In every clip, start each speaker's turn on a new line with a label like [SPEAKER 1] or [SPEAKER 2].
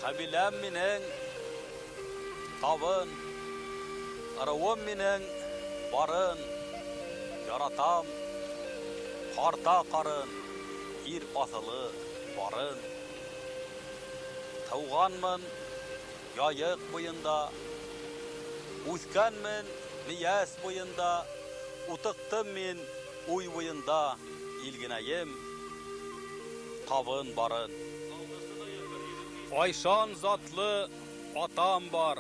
[SPEAKER 1] Ҡәбиләм минең табын, ырыуым минең барын, яратам ҡарта ҡарын, ир аҫылы барын. Тыуғанмын Яйыҡ буйында, үҫкәнмен Мейәс буйында, утыҡтым мин Уй буйында, илгенәйем табын барын. Айшан затлы атам бар,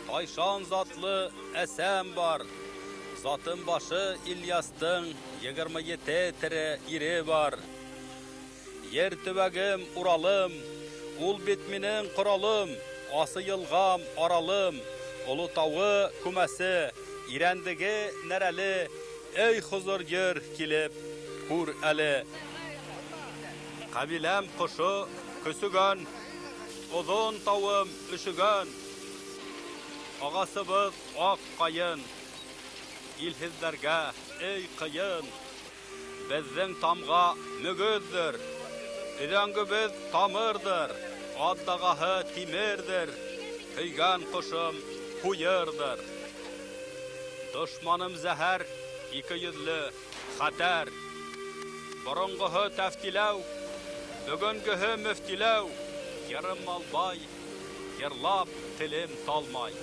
[SPEAKER 1] Тайшан затлы әсәм бар. Затым башы Ильястың 27 тере ире бар. Ер төбәгем Уралым, ул бит минең ҡоралым, асы йылғам Аралым, Оло тауы күмәсе, Ирәндеге Нәрәле, эй хозур ер килеп күр әле. Ҡәбиләм ҡошо көсөгән, оҙон тауым өшөгән, ағасыбыҙ аҡ ҡайын, илһеҙҙәргә эй ҡыйын. Беҙҙең тамға мөгөҙҙөр, өҙәңгебеҙ тамырҙыр, ат дағаһы тимерҙер, һөйгән ҡошом һуйырҙыр. Дошманым зәһәр, ике йөҙлө, хәтәр. Боронғоһо тәфтиләү, бөгөнгөһө мөфтиләү. Йырым малбай, йырлап телем талмай.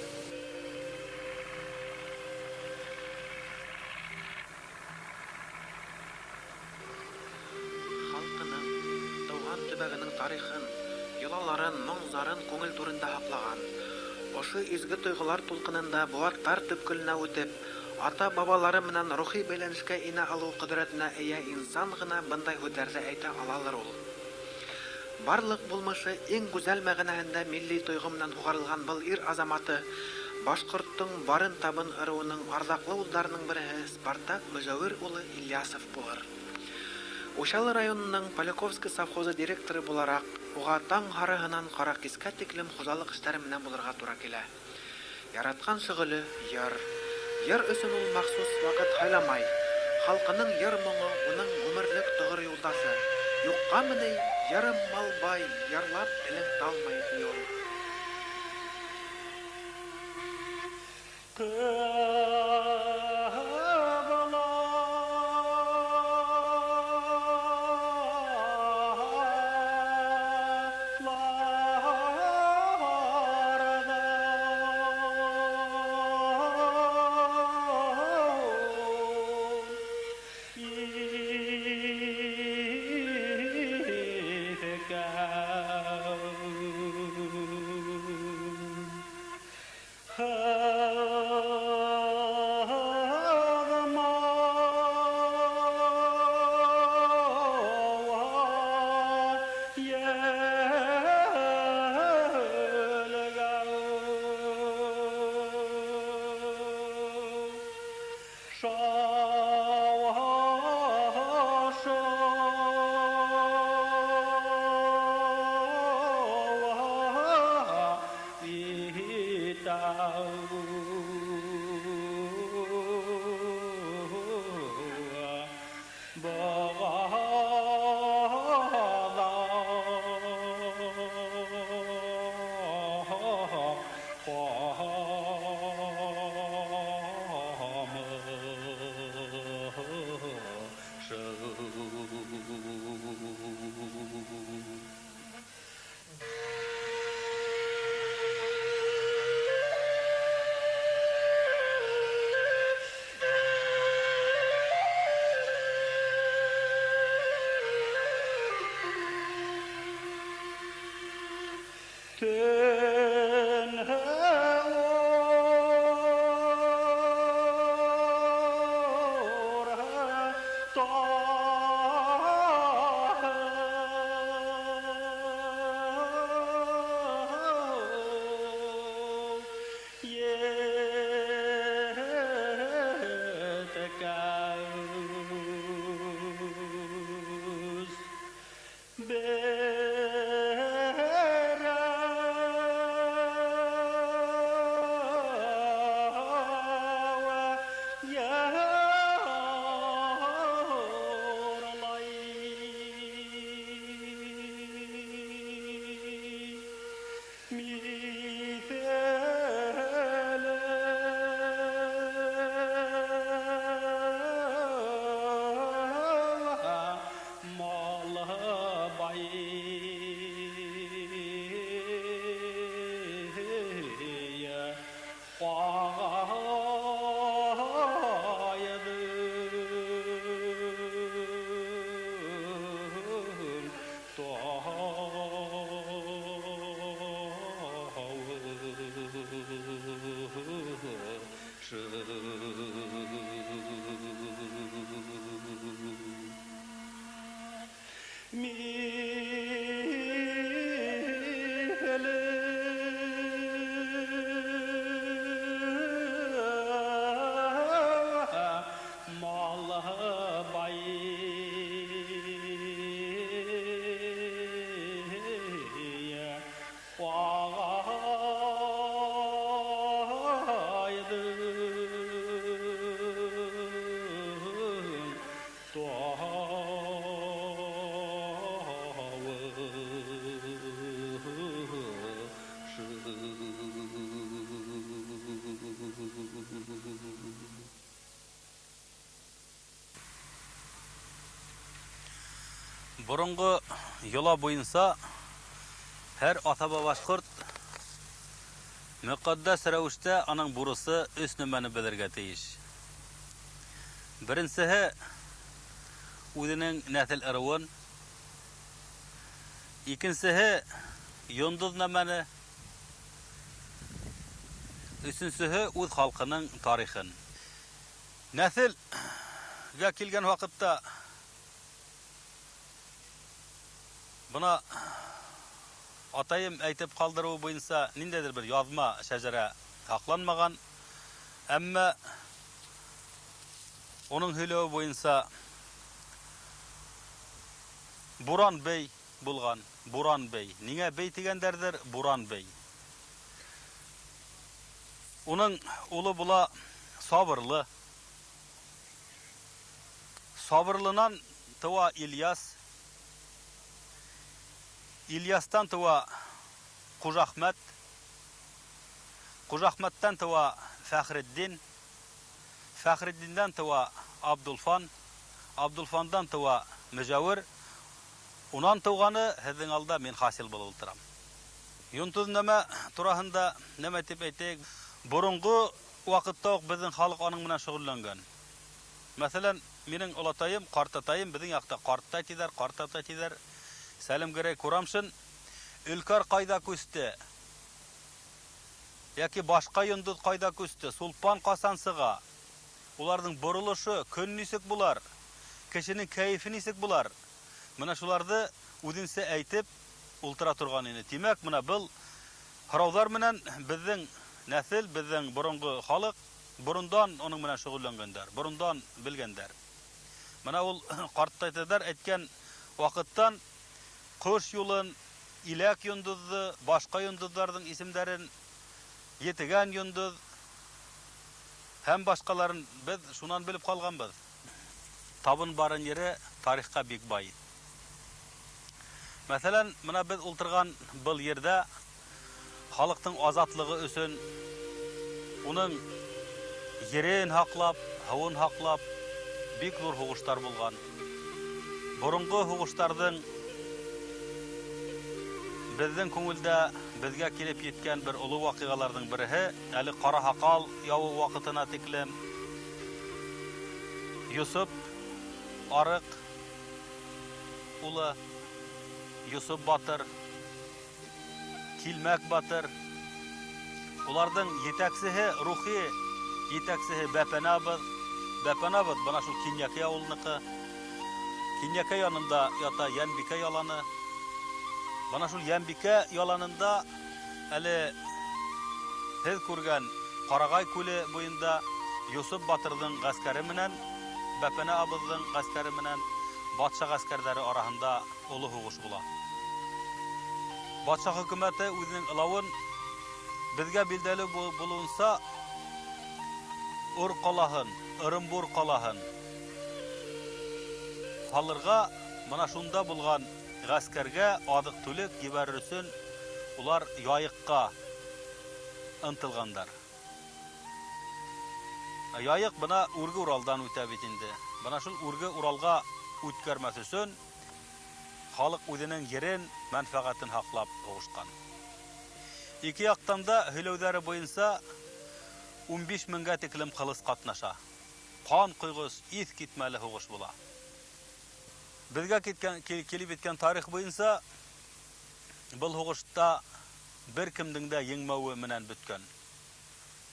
[SPEAKER 2] Халҡының, тыуған төбәгенең тарихын, йолаларын, моң-зарын күңел түрендә һаҡлаған. Ошо изге тойғолар тулҡынында быуаттар төпкөлөнә үтеп, ата-бабалары менән рухи бәйләнешкә инә алыу ҡөҙрәтенә эйә инсан ғына бындай һүҙҙәрҙе әйтә алалыр ул. Барлыҡ булмышы иң гүзәл мәғәнәһендә милли тойғо менән һуғарылған был ир азаматы башҡорттоң Барын табын ырыуының арҙаҡлы улдарының береһе Спартак Мөжәүер улы Ильясов булыр. Учалы районының Поляковский совхозы директоры булараҡ, уға таң һарыһынан ҡара кискә тиклем хужалыҡ эштәре менән булырға тура килә. Яратҡан шөғөлө йыр. Йыр өсөн ул махсус ваҡыт һайламай. Халҡының йыр моңо уның ғүмерлек тоғро юлдашы. Юҡҡамы ни, йырым малбай, йырлап телең талмай, ти ул.
[SPEAKER 1] Боронғо йола буйынса һәр аҫаба башҡорт мөҡәддәс рәүештә аның бурысы өс нәмәне белергә тейеш. Беренсеһе үҙенең нәҫел ырыуын, икенсеһе йондоҙнамәне, өсөнсөһө үҙ халҡының тарихын. Нәҫелгә килгән ваҡытта бына атайым әйтеп ҡалдырыуы буйынса ниндәйҙер бер яҙма шәжәрә һаҡланмаған, әммә уның һөйләүе буйынса Буран бей булған. Буран бей. Ниңә бей тигәндәрҙер? Буран бей. Уның улы була Сабырлы. Сабырлынан тыуа Ильяс. Ильястан тыуа Ҡужахмәт. Ҡужахмәттән тыуа Фәхретдин. Фәхретдиндән тыуа Абдулфан. Абдулфандан тыуа Мөжәүер. Унан тыуғаны һеҙҙең алда мин хасил булып ултырам. Йондоҙнамә тураһында нәмә тип әйтәйек? Боронғо ваҡытта уҡ беҙҙең халыҡ аның менән шөғөлләнгән. Мәҫәлән, минең олатайым, ҡартатайым, беҙҙең яҡта ҡарттай тиҙәр, ҡартатай тиҙәр. Сәлимгәрәй Курамшин Өлкәр ҡайҙа күсте? Йәки башҡа йондоҙ ҡайҙа күсте? Сулпан ҡасан сыға? Уларҙың боролошо, көн нисек булар? Кешенең кәйефе нисек булар? Мына шуларҙы үҙенсә әйтеп ултыра торған ине. Тимәк, мына был һорауҙар менән беҙҙең нәҫел, беҙҙең боронғо халыҡ борондан уның менән шөғөлләнгәндәр, борондан белгәндәр. Мына ул ҡарттайтайҙар әйткән ваҡыттан ҡош юлын, иләк йондоҙҙо, башҡа йондоҙҙарҙың исемдәрен, етегән йондоҙ һәм башҡаларын беҙ шунан белеп ҡалғанбыҙ. Табын барын ере тарихҡа бик бай. Мәҫәлән, мына беҙ ултырған был ерҙә халыҡтың азатлығы өсөн уның ерен һаҡлап, һыуын һаҡлап бик ҙур һуғыштар булған. Боронғо һуғыштарҙың беҙҙең күңелдә беҙгә килеп еткән бер оло ваҡиғаларҙың береһе әле Ҡара һаҡал яуы ваҡытына тиклем Йосоп Арыҡ улы Йосоп батыр, Килмәк батыр, уларҙың етәксеһе, рухи етәксеһе Бәпәнәбеҙ. Бәпәнәбеҙ бына шул Кинйәкәй ауылыныҡы. Кинйәкәй янында ята Йәнбикә яланы. Бына шул Йәнбикә яланында әле һеҙ күргән Ҡарағай күле буйында Йосоп батырҙың ғәскәре менән Бәпәнә абыҙҙың ғәскәре менән батша ғәскәрҙәре араһында оло һуғыш була. Батша хөкүмәте үҙенең ылауын беҙгә билдәле булыуынса Ур ҡалаһын, Ырымбур ҡалаһын һалырға, мына шунда булған ғәскәргә аҙыҡ-түлек ебәрер өсөн улар Яйыҡҡа ынтылғандар. Яйыҡ бына Үрге Уралдан үтә бит инде. Бына шул Үрге Уралға үткәрмәҫ өсөн халыҡ үҙенең ерен, мәнфәғәтен һаҡлап һуғышҡан. Ике яҡтан да һөйләүҙәре буйынса 15 меңгә тиклем ҡылыс ҡатнаша. Ҡан ҡойғос, иҫ китмәле һуғыш була. Беҙгә килеп еткән тарих буйынса был һуғышта бер кемдең дә еңмәүе менән бөткән.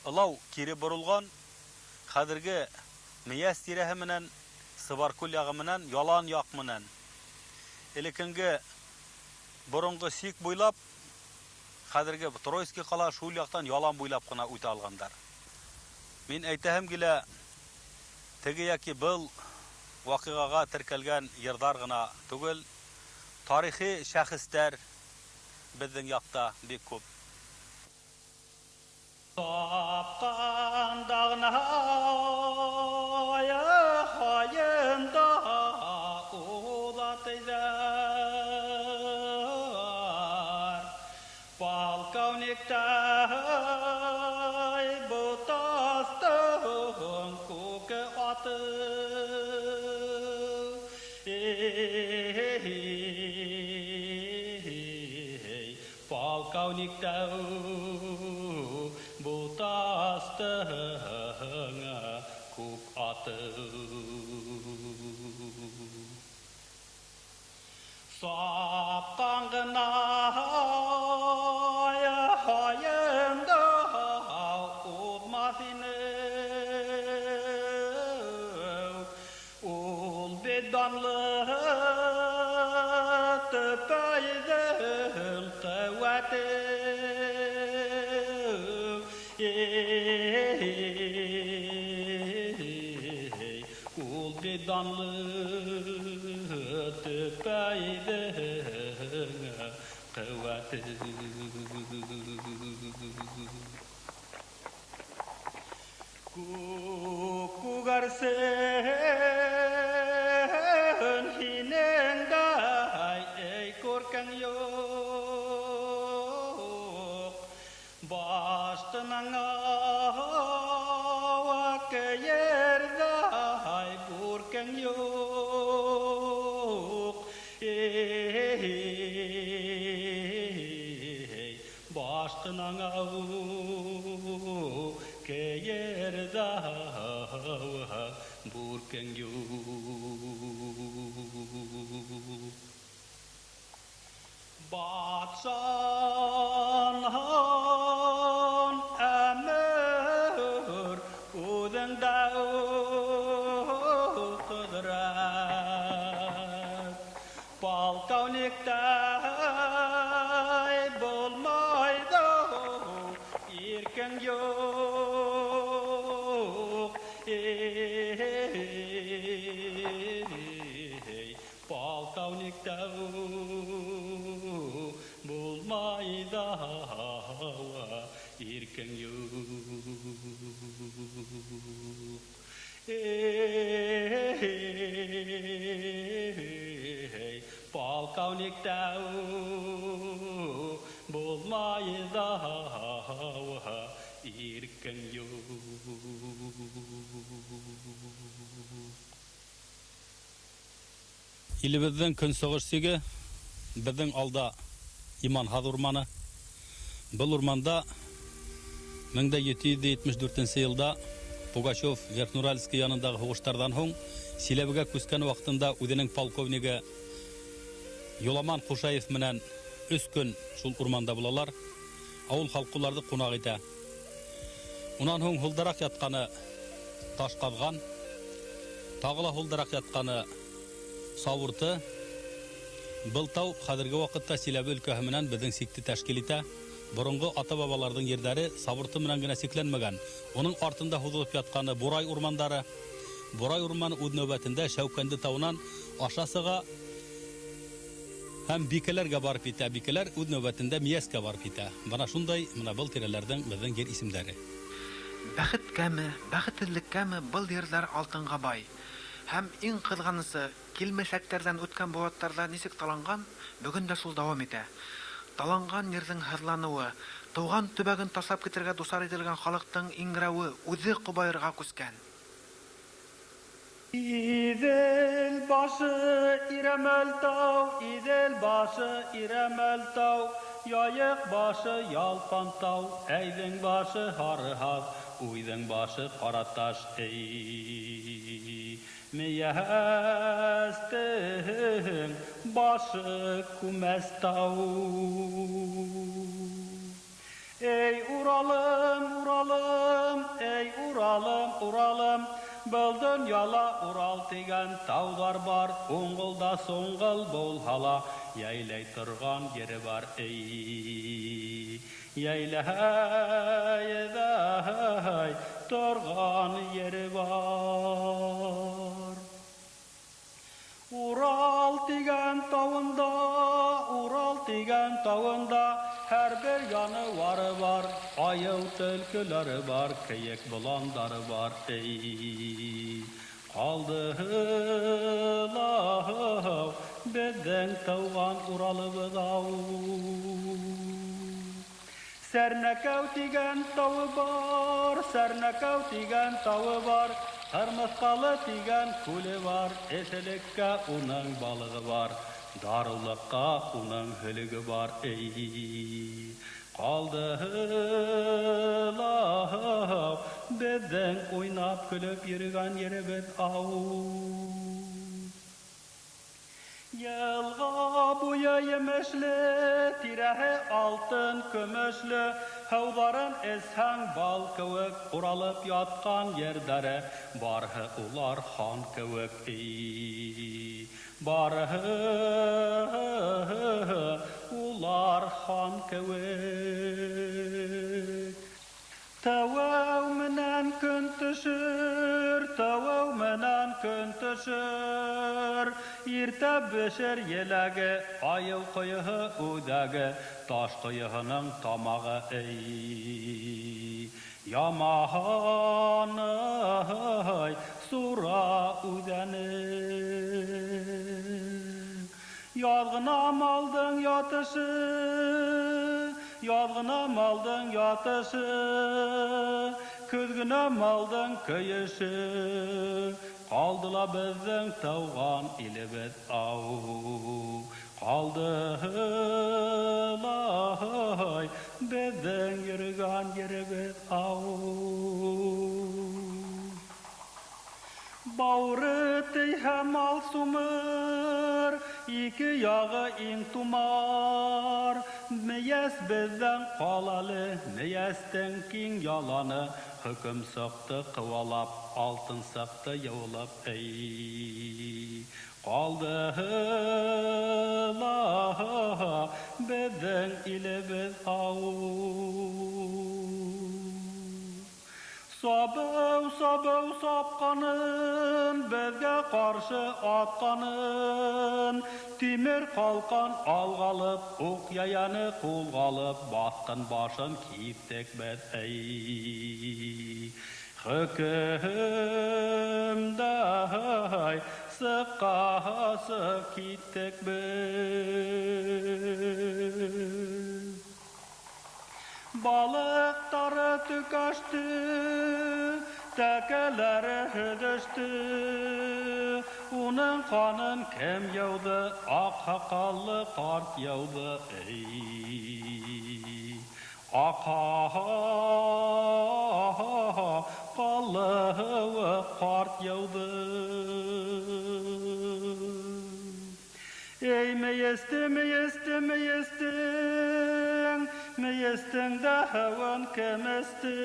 [SPEAKER 1] Ылау кире боролған, хәҙерге Мейәс тирәһе менән, Сыбаркүл яғы менән, ялан яҡ менән элекенге боронғо сик буйлап, хәҙерге Троицкий ҡала шул яҡтан ялан буйлап ҡына үтә алғандар. Мин әйтәһем килә, теге йәки был ваҡиғаға теркәлгән йырҙар ғына түгел, тарихи шәхестәр беҙҙең яҡта бик күп.
[SPEAKER 3] Аты.
[SPEAKER 1] Полковниктау бутастың күк аты. Сапҡан ғына һайында уҙмаҫ ине, ул бит данлы төпәйҙең ҡеүәте. Ул бит данлы төпәйҙең ҡеүәте. Күк күгәрсен һинең дәй эй күркәң юҡ, баштынан кейерҙәй бүркәң юҡ. Эй, баштынан кейерҙәй бүркәң юҡ. Батшан әмер үҙеңдә ҡөҙрәт, полковниктай булмай ҙа иркең юҡ. Эй, полковниктау булмай ҙа иркең юҡ. Эй, полковниктау булмай ҙа иркең юҡ. Илебеҙҙең көнсығыш сиге беҙҙең алда Иманһаҙ урманы. Был урманда 1774 йылда Пугачев Верхнеуральский янындағы һуғыштарҙан һуң Силәбегә күскән ваҡытында үҙенең полковнигы Юламан Ҡушаев менән 3 көн шул урманда булалар. Ауыл халҡы уларҙы ҡунаҡ итә. Унан һуң һулдараҡ ятҡаны Ташҡаҙған, тағы ла һулдараҡ ятҡаны Савурты. Был тау хәҙерге ваҡытта Силәбе өлкәһе менән беҙҙең сикте тәшкил итә. Боронғо ата-бабаларҙың ерҙәре Савурты менән генә сикләнмәгән. Уның артында һуҙылып ятҡаны Бурай урмандары. Бурай урманы үҙ нәүбәтендә Шәүкәнде тауынан аша сыға һәм Бикәләргә барып етә. Бикәләр үҙ нәүбәтендә Миәскә барып етә. Бына шундай мына был тирәләрҙең беҙҙең ер исемдәре.
[SPEAKER 2] Бәхеткәме, бәхетһеҙлеккәме был ерҙәр алтынға бай. Һәм иң ҡыҙғанысы, килмешәктәрҙән үткән быуаттарҙа нисек таланған, бөгөн дә шул дауам итә. Таланған ерҙең һыҙланыуы, тыуған төбәген ташлап китергә дусар ителгән халыҡтың иңрәүе үҙе ҡобайырға күскән.
[SPEAKER 1] Иҙел башы Ирәмәл тау, Иҙел башы Ирәмәл тау, Яйыҡ башы Ялпан тау, Әйҙең башы Һарыһаҙ, Уйҙың башы Ҡараташ. Эй, Мейәстең башы Күмәс тау. Эй, Уралым, Уралым, эй, Уралым, Уралым, был донъяла Урал тигән тауҙар бар, уңғылда суңғыл булһа ла йәйләй торған ере бар. Эй, йәйләй торған ере бар. Урал тигән тауында, Урал тигән тауында һәр бер януары бар, айыу төлкөләре бар, кейек боландары бар. Эй, ҡалды ла беҙҙең тыуған Уралыбыҙ ау. Сәрнәкәү тигән тауы бар, Сәрнәкәү тигән тауы бар, Ҡырмыҫҡалы тигән күле бар, эҫелеккә уның балығы бар, дарыулыҡҡа уның һөлөгө бар. Эй, Ҡалды ла беҙҙең уйнап көлөп йөрөгән еребеҙ ау. Йылға буйы емешле, тирәһе алтын көмөшлө, һыуҙарын эсһәң бал кеүек, уралып ятҡан ерҙәре, барыһы улар хан кеүек. Барыһы улар хан кеүек. Тәүәү менән көн төшөр, тәүәү менән көн төшөр. Иртә бешер еләге, айыу ҡойоһо үҙәге, таш ҡойоһоноң тамағы эй. Ямаһан Сура үҙәне. Яҙғына малдың ятышы, яҙғына малдың ятышы, көҙгөнә малдың көйөшө. Ҡалды ла беҙҙең тыуған илебеҙ ау. Ҡалды ла беҙҙең йөрөгән еребеҙ ау. Бауыры тейһә мал сумыр, ике яғы иң тумар. Мейәс беҙҙән ҡалалы, мейәстең киң яланы. Хөкөм сыҡты ҡыуалап, алтын сыҡты йыуылып, эй. Ҡалды ла беҙҙең илебеҙ ау. Сабыу, сабыу сапҡанын, беҙгә ҡаршы атҡанын, тимер ҡалҡан алғалып, уҡ яяны ҡулғалып, баҫҡын башын киҫтек беҙ, эй. Хөкөмдәй сыҡҡасы киттек беҙ. Балыҡтары төкәште, тәкәләре һөҙөштө. Уның ҡанын кем йыуҙы? Аҡ һаҡаллы ҡарт йыуҙы, эй. Аҡ һаҡаллы ҡарт йыуҙы. Эй, мейесте, мейесте, мейестең, мейестең дә һыуын кем эсте?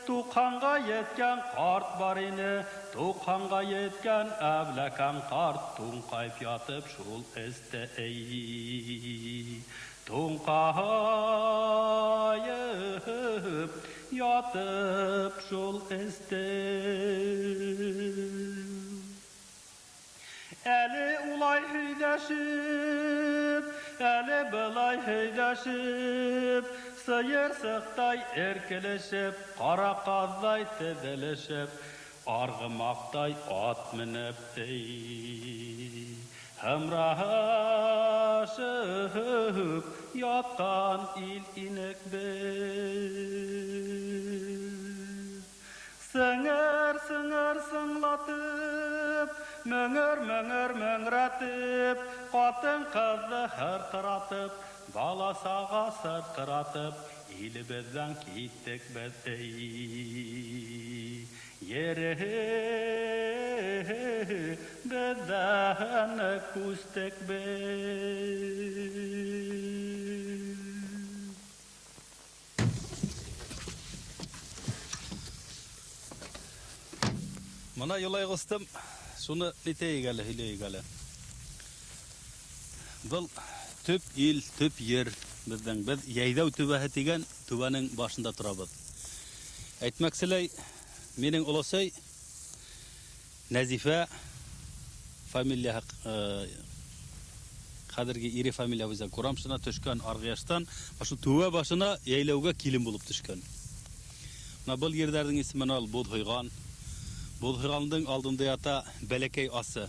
[SPEAKER 1] Туҡһанға еткән ҡарт бар ине, туҡһанға еткән әбләкән ҡарт, туңҡайып ятып шул эсте, эй. Туңҡайып ятып шул эсте. Әле улай һөйҙәшеп, әле былай һөйҙәшеп, сыйырсыҡтай эркелешеп, ҡара ҡаҙҙай теҙелешеп, арғымаҡтай ат менеп, эй. Һымрашып ятҡан ил инек беҙ. Сыңыр, сыңыр сыңлатып, мөңөр, мөңөр мөңрәтеп, ҡатын ҡыҙҙы һырҡыратып, бала саға сырҡыратып, илебеҙҙән киттек беҙ, эй. Ере беҙҙән күстек беҙ. Мына Юлай ҡустым, шуны нитәйек әле, һөйләйек әле. Был төп ил, төп ер беҙҙең. Беҙ Йәйҙәү түбәһе тигән түбәнең башында торабыҙ. Әйтмәкселәй, минең олосай Нәзифә фамилияһы, хәҙерге ире фамилия буйынса Курамшина төшкән Арғыяштан, ошо түбә башына йәйләүгә килен булып төшкән. Мына был ерҙәрҙең исемен ал Боҙһойған. Боҙһойғандың алдында ята Бәләкәй асы.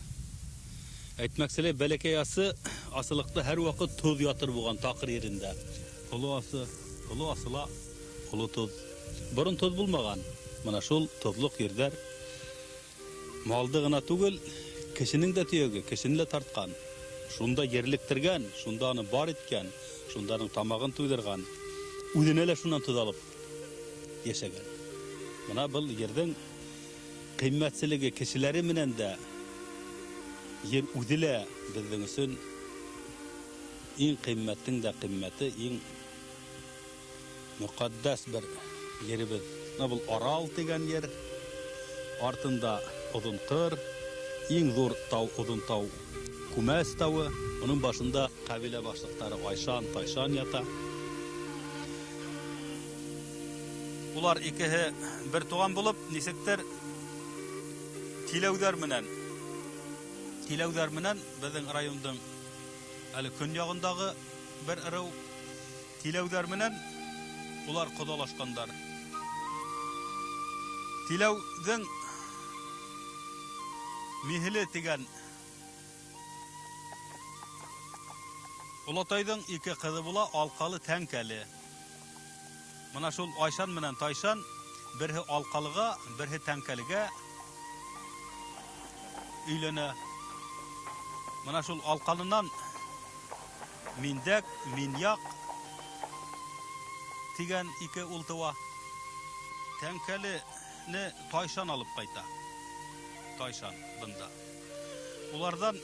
[SPEAKER 1] Әйтмәкселәй, Бәләкәй асы асылыҡта һәр ваҡыт тоҙ ятыр булған таҡыр ерендә. Оло асы, оло асыла, оло тоҙ. Борон тоҙ булмаған. Мына шул тоҙлоҡ ерҙәр малды ғына түгел, кешенең дә төйәге, кешене лә тартҡан. Шунда ерлектергән, шунда аны бар иткән, шунданың тамағын туйҙырған, үҙенә лә шунан тоҙ алып йәшәгән. Бына был ерҙең ҡиммәтселеге кешеләре менән дә ер үҙе лә беҙҙең өсөн иң ҡиммәттең дә ҡиммәте, иң мөҡәддәс бер еребеҙ. Бына был Арал тигән ер, артында оҙон ҡыр, иң ҙур тау, оҙон тау Күмәс тауы, уның башында ҡәбилә башлыҡтары Айшан, Тайшан ята. Улар икеһе бер туған булып, нисектер Тиләүҙәр менән беҙҙең райондың әле көньяғындағы бер ырыу Тиләүҙәр менән улар ҡоҙалашҡандар. Тиләүҙең Миһле тигән олатайҙың ике ҡыҙы була, Алҡалы, Тәңкәле. Бына шул Айшан менән Тайшан береһе Алҡалыға, береһе Тәңкәлегә өйләнә. Бына шул Алҡалынан Миндәк, Миняҡ тигән ике ул тыуа. Тәңкәлене Тайшан алып ҡайта. Тайшан бында. Уларҙан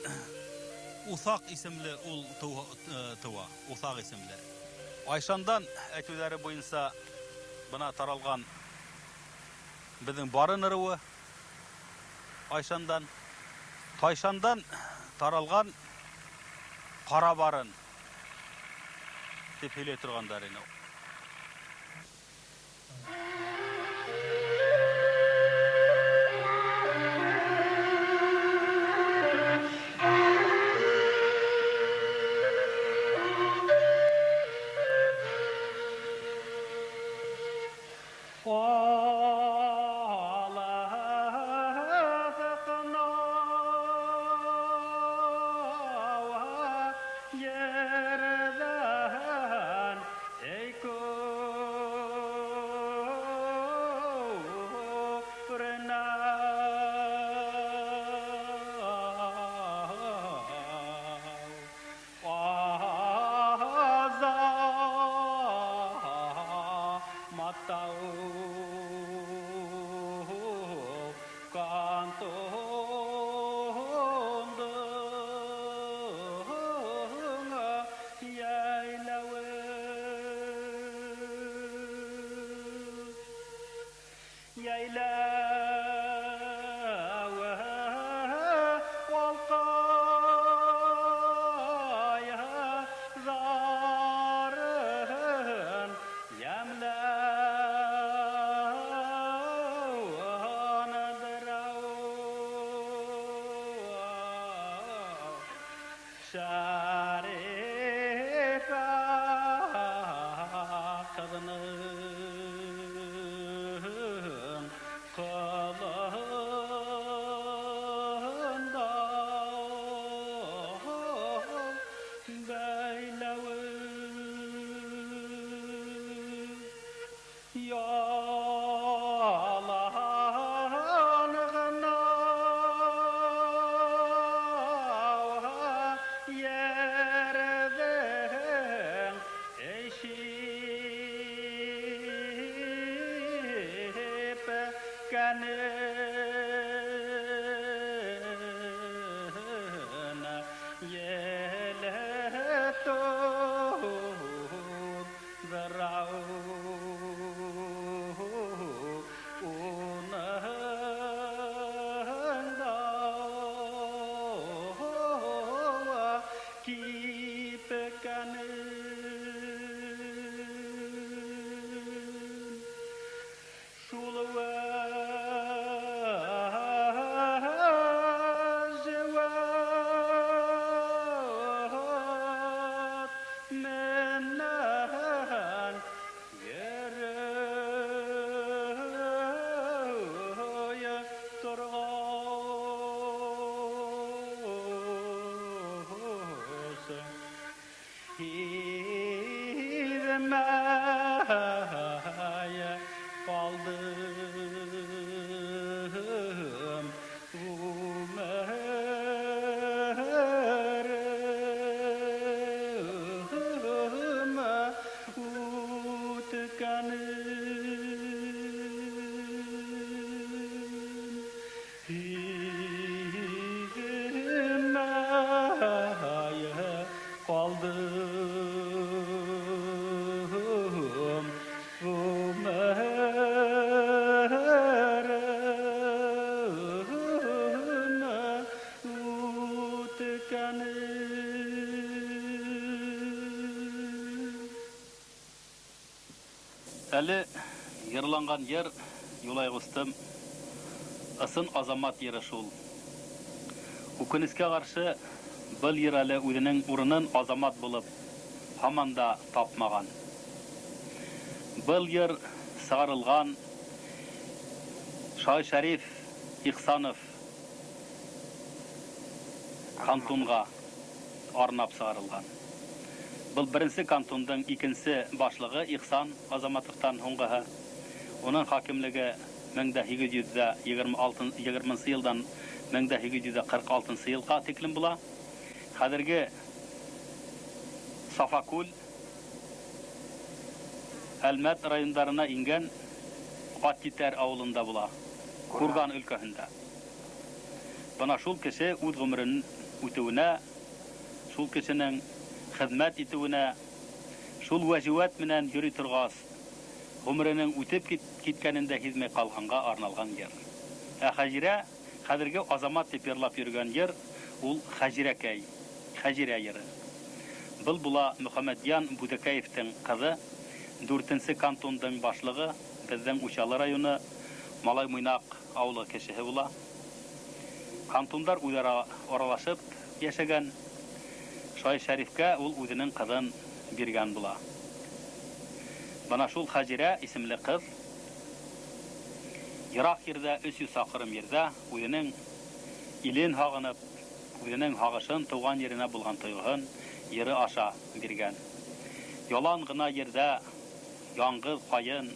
[SPEAKER 1] Уҫаҡ исемле ул тыуа, Уҫаҡ исемле. Айшандан әйтеүҙәре буйынса бына таралған беҙҙең Барын ырыуы Айшандан, Тайшандан таралған Ҡара Барын тип һөйләй торғандар ине. Әле йырланған йыр, Юлай ҡустым, ысын Азамат йыры шул. Үкенескә ҡаршы, был йыр әле үҙенең урынын Азамат булып һаман да тапмаған. Был йыр сығарылған Шай Шәриф Ихсанов кантонға арнап сығарылған. Был беренсе кантондың икенсе башлығы Ихсан Азаматовтан һуңғыһы. Уның хакимлеге 1820 йылдан 1846 йылға тиклем була. Хәҙерге Сафакүл, Әлмәт райондарына ингән Аттитәр ауылында була, Курган өлкәһендә. Бына шул кеше үҙ ғүмерен үтеүенә, шул кешенең хеҙмәт итеүенә, шул вәжиүәт менән йөрөй торғас, ғүмеренең үтеп киткәнен дә һиҙмәй ҡалғанға арналған йыр. Ә Хәжирә, хәҙерге Азамат тип йырлап йөрөгән йыр, ул Хәжирәкәй, Хәжирә йыры. Был була Мөхәммәтйән Бүҙәкәевтең ҡыҙы, 4-нсе кантондың башлығы, беҙҙең Учалы районы Малай Муйнаҡ ауылы кешеһе була. Кантондар үҙ-ара аралашып йәшәгән. Шай Шәрифкә ул үҙенең ҡыҙын биргән була. Бына шул Хәжирә исемле ҡыҙ йыраҡ ерҙә, 300 саҡрым ерҙә үҙенең илен һағынып, үҙенең һағышын, тыуған еренә булған тойғоһон йыры аша биргән. Ялан ғына ерҙә яңғыҙ ҡайын,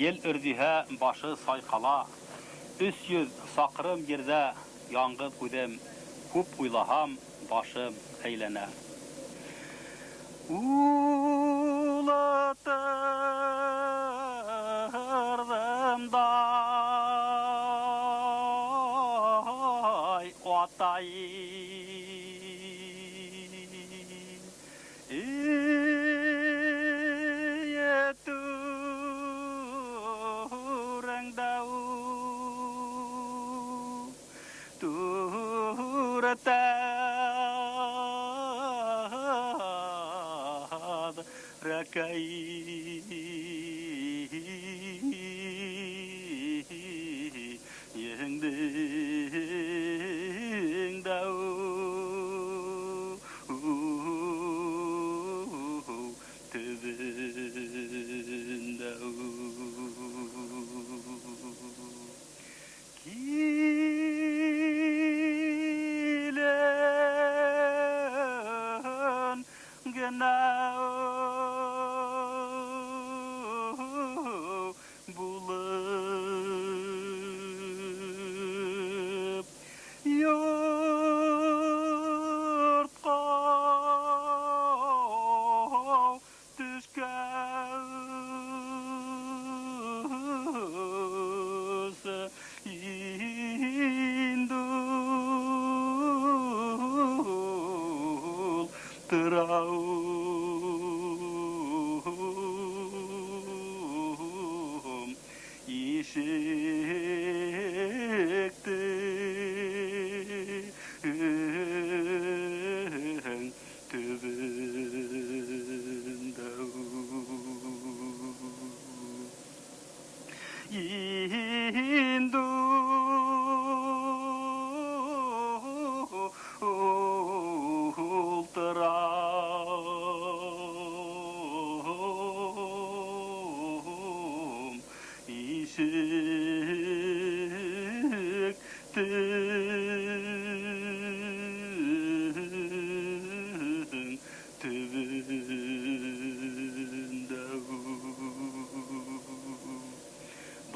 [SPEAKER 1] ел өрҙөһә башы сайҡала, 300 саҡрым ерҙә яңғыҙ үҙем, күп уйлаһам башым әйләнә. Улатырҙым да атай,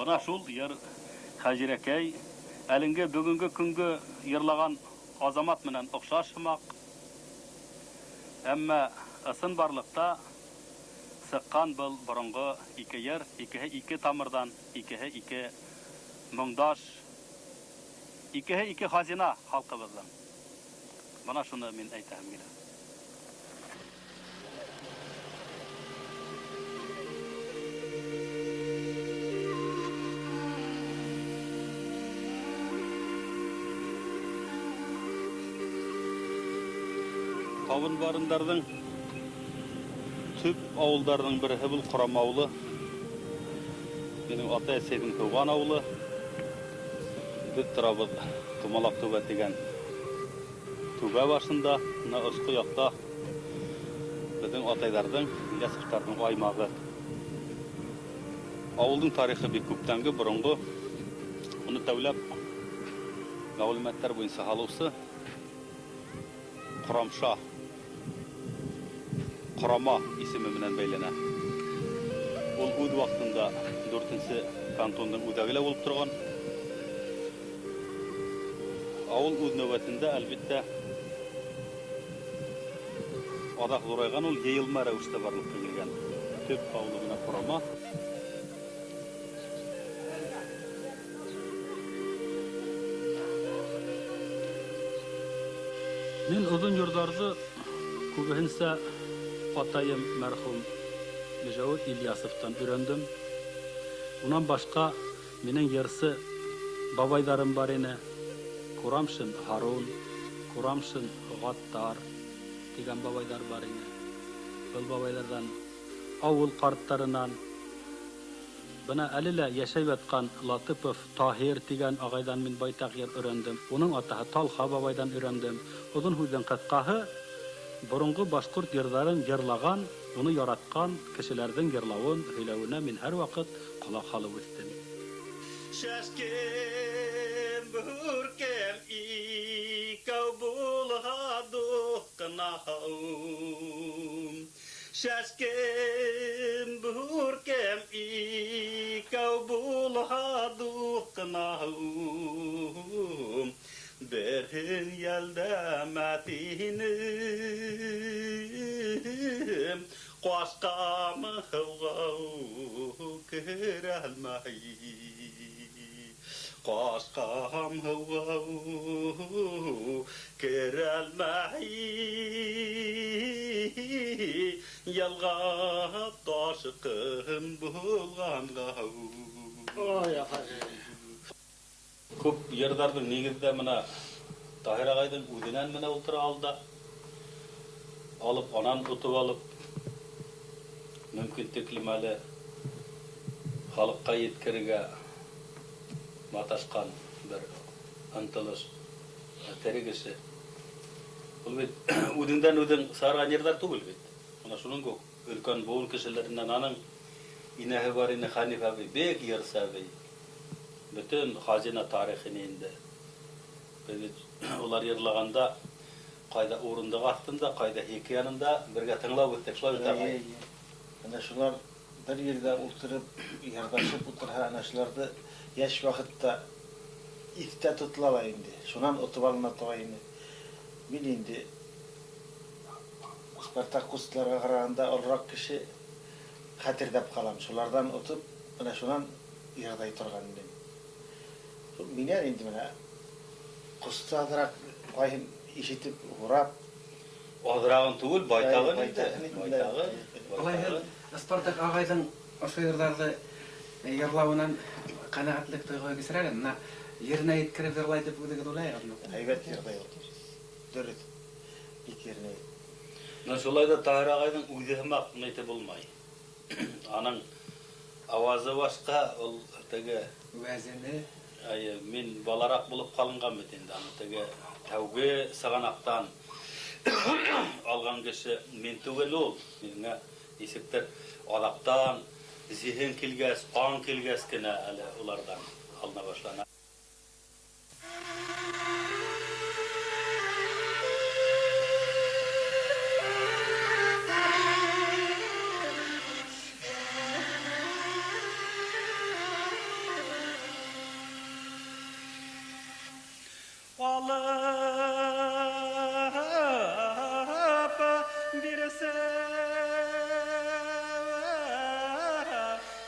[SPEAKER 1] Бына шул йыр Хәжирәкәй әлеңге бөгөнгө көнгө йырлаған Азамат менән оҡшаш һымаҡ, әммә ысын барлыҡта сыҡҡан был боронғо ике йыр, икеһе ике тамырҙан, икеһе ике моңдаш, икеһе ике хазина халҡыбыҙҙың. Бына шуны мин әйтәһем килә. Табын барындарҙың төп ауылдарының береһе был Ҡорам ауылы. Минең атай-әсәйҙең тыуған ауылы. Беҙ торабыҙ Тумалаҡ түбә тигән түбә башында, бына осҡо яҡта беҙҙең атайҙарҙың, Ильясовтарҙың аймағы. Ауылдың тарихы бик күптәнге, боронғо. Уны тәүләп мәғлүмәттәр буйынса һалыусы Ҡорамша, Ҡорама исеме менән бәйләнә. Ул үҙ ваҡытында 4-нсе кантондың үҙәге лә булып торған. Ауыл үҙ нәүбәтендә, әлбиттә, аҙаҡ ҙурайған, ул йыйылма рәүештә барлыҡҡа килгән. Төп ауылы менән Ҡорама. Мин оҙон йырҙарҙы күбеһенсә атайым мәрхүм Мөжәүер Ильясовтан өйрәндем. Унан башҡа минең йырсы бабайҙарым бар ине. Курамшин Һарун, Курамшин Ғаттар тигән бабайҙар бар ине. Был бабайҙарҙан, ауыл ҡарттарынан, бына әле лә йәшәп ятҡан Латыпов Таһир тигән ағайҙан мин байтаҡ йыр өйрәндем. Уның атаһы Талха бабайҙан өйрәндем. Оҙон һүҙҙең ҡыҫҡаһы, боронғо башҡорт йырҙарын йырлаған, уны яратҡан кешеләрҙең йырлауын, һөйләүенә мин һәр ваҡыт ҡолаҡ һалып үҫтем. Шәшкем, бүркем, икәү булһа дуҫҡынаһым. Шәшкем, бүркем, икәү булһа дуҫҡынаһым. Берһен йәлдәмә тинем, ҡашҡам һыуға керәлмәй. Ҡашҡам һыуға керәлмәй. Ялға ташҡын булғанға.
[SPEAKER 3] Ой, афарин.
[SPEAKER 1] Күп йырҙарҙың нигеҙҙә бына Таһир ағайҙың үҙенән менә ултыра алда. Алып, анан тотоп алып, мөмкин тиклем әле халыҡҡа еткерергә маташҡан бер ынтылыш, тере кеше. Ул бит үҙеңдән үҙең сығарған йырҙар түгел бит. Бына шуның кеүек өлкән быуын кешеләренән аның инәһе бар ине, Хәниф әбей, бик йырсы әбей. Бөтөн хазина тарихын инде. Беҙ бит улар йырлағанда ҡайҙа урындыҡ аҫтында, ҡайҙа һике янында бергә тыңлап үҫтек, шулай бит, ағай?
[SPEAKER 3] Эйе, эйе. Бына шулар бер ерҙә ултырып, йырҙашып ултырһа, ана шуларҙы йәш ваҡытта иҫтә тотола ла инде. Шунан отоп алына тора ине. Мин инде Спартак ҡустыларға ҡарағанда олораҡ кеше хәтерҙәп ҡалам. Шуларҙан отоп, бына шунан йырҙай торған инем. Шул минән инде бына ҡусты аҙыраҡ ҡайһын ишетеп, һорап.
[SPEAKER 1] Аҙырағын түгел, байтағын
[SPEAKER 3] Байтағын
[SPEAKER 1] инде.
[SPEAKER 3] инде.
[SPEAKER 1] Байтағын.
[SPEAKER 2] Улай һеҙ Спартак ағайҙың ошо йырҙарҙы йырлауынан ҡәнәғәтлек тойғоһо кисерәле. Бына еренә еткереп йырлай тип үҙегеҙ уйлайһығыҙмы?
[SPEAKER 3] Һәйбәт йырлай ул. Дөрөҫ. Бик еренә еткереп.
[SPEAKER 1] Бына шулай ҙа Таһир ағайҙың үҙе һымаҡ әйтеп булмай. Аның ауазы башҡа, ул теге
[SPEAKER 2] Вәзене.
[SPEAKER 1] Әйе, мин балараҡ булып ҡалынған бит инде. Аны теге тәүге сығанаҡтан алған кеше мин түгел ул. Миңә нисектер аҙаҡтан зиһен килгәс, аң килгәс кенә әле уларҙан алына башлана. Алып бирсә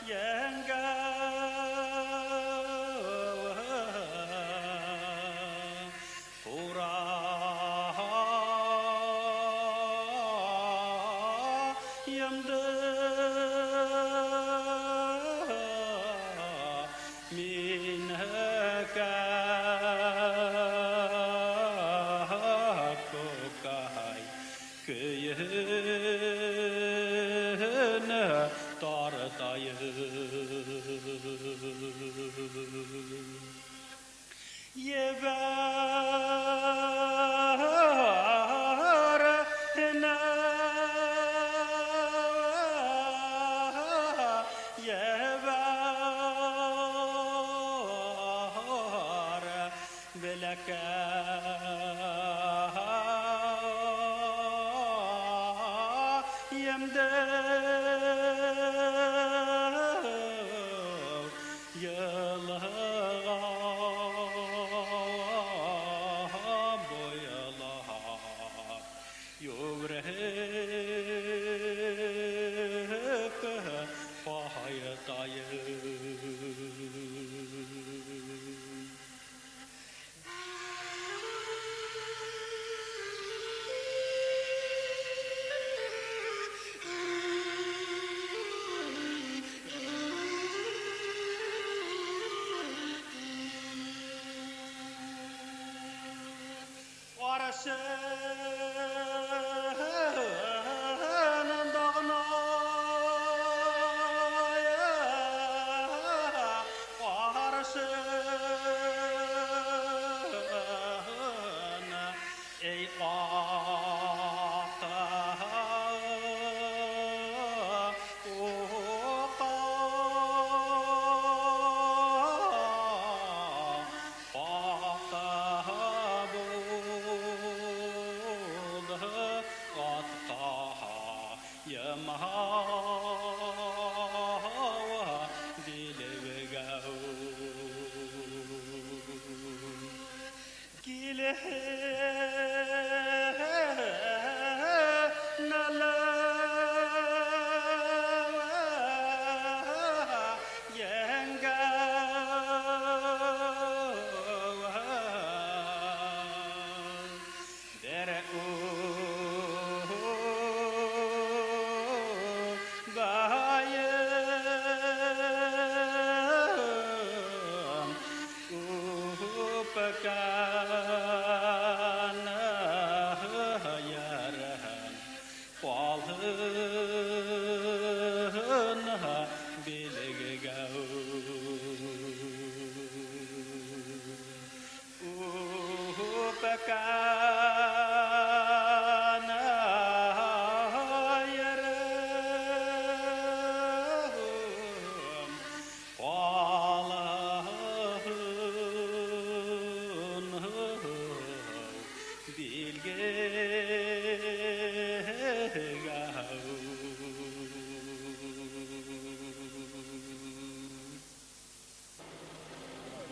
[SPEAKER 1] йәнгә, ҡурайымды мин көкәй көйөн тартайым.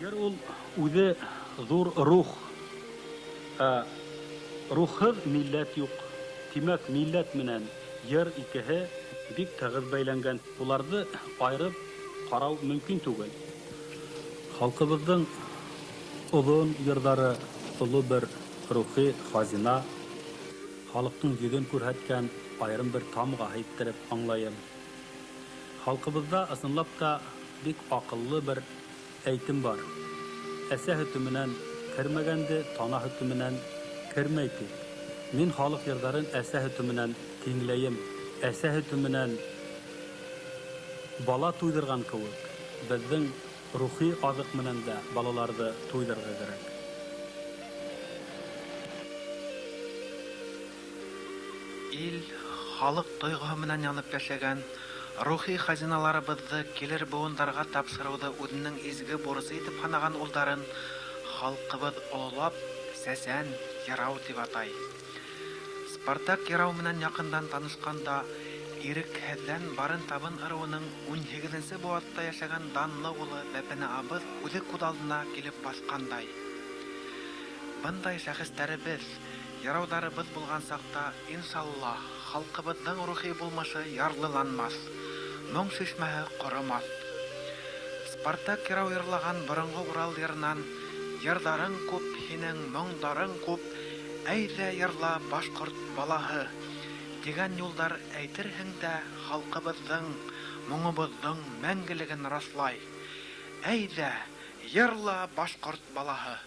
[SPEAKER 1] Йыр ул үҙе ҙур рух. Ә рухһыҙ милләт юҡ. Тимәк, милләт менән йыр икеһе бик тығыҙ бәйләнгән. Уларҙы айырып ҡарау мөмкин түгел. Халҡыбыҙҙың оҙон йырҙары оло бер рухи хазина, халыҡтың йөҙөн күрһәткән айырым бер тамға иттереп аңлайым. Халҡыбыҙҙа ысынлап та бик аҡыллы бер әйтем бар. Әсә һөтө менән кермәгәнде тана һөтө менән кермәй тип. Мин халыҡ йырҙарын әсә һөтө менән тиңләйем. Әсә һөтө менән бала туйҙырған кеүек, беҙҙең рухи аҙыҡ менән дә балаларҙы туйҙырға кәрәк.
[SPEAKER 2] Ил, халыҡ тойғоһо менән янып йәшәгән рухи хазиналарыбыҙҙы килер быуындарға тапшырыуҙы үҙенең изге бурысы итеп һанаған улдарын халҡыбыҙ ололап сәсән йырау тип атай. Спартак йырау менән яҡындан танышҡанда ирекһеҙҙән Барын Табын ырыуының 18-нсе быуатта йәшәгән данлы улы Бәпәне абыҙ үҙе күҙ алдына килеп баҫҡандай. Бындай шәхестәребеҙ, йырауҙарыбыҙ булған саҡта, иншалла, халҡыбыҙҙың рухи булмышы ярлыланмаҫ, моң шишмәһе ҡоромаҫ. Спартак йырау йырлаған боронғо Урал йырынан «Йырҙарың күп, һинең моңдарың күп, әйҙә йырла башҡорт балаһы» тигән юлдар әйтерһең дә халҡыбыҙҙың, моңобоҙҙоң мәңгелеген раҫлай. Әйҙә йырла башҡорт балаһы.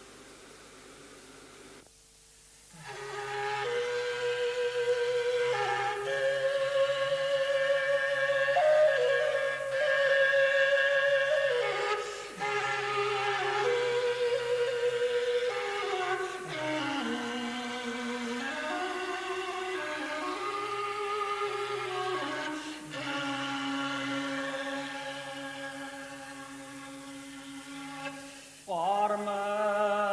[SPEAKER 1] Arma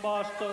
[SPEAKER 1] Başka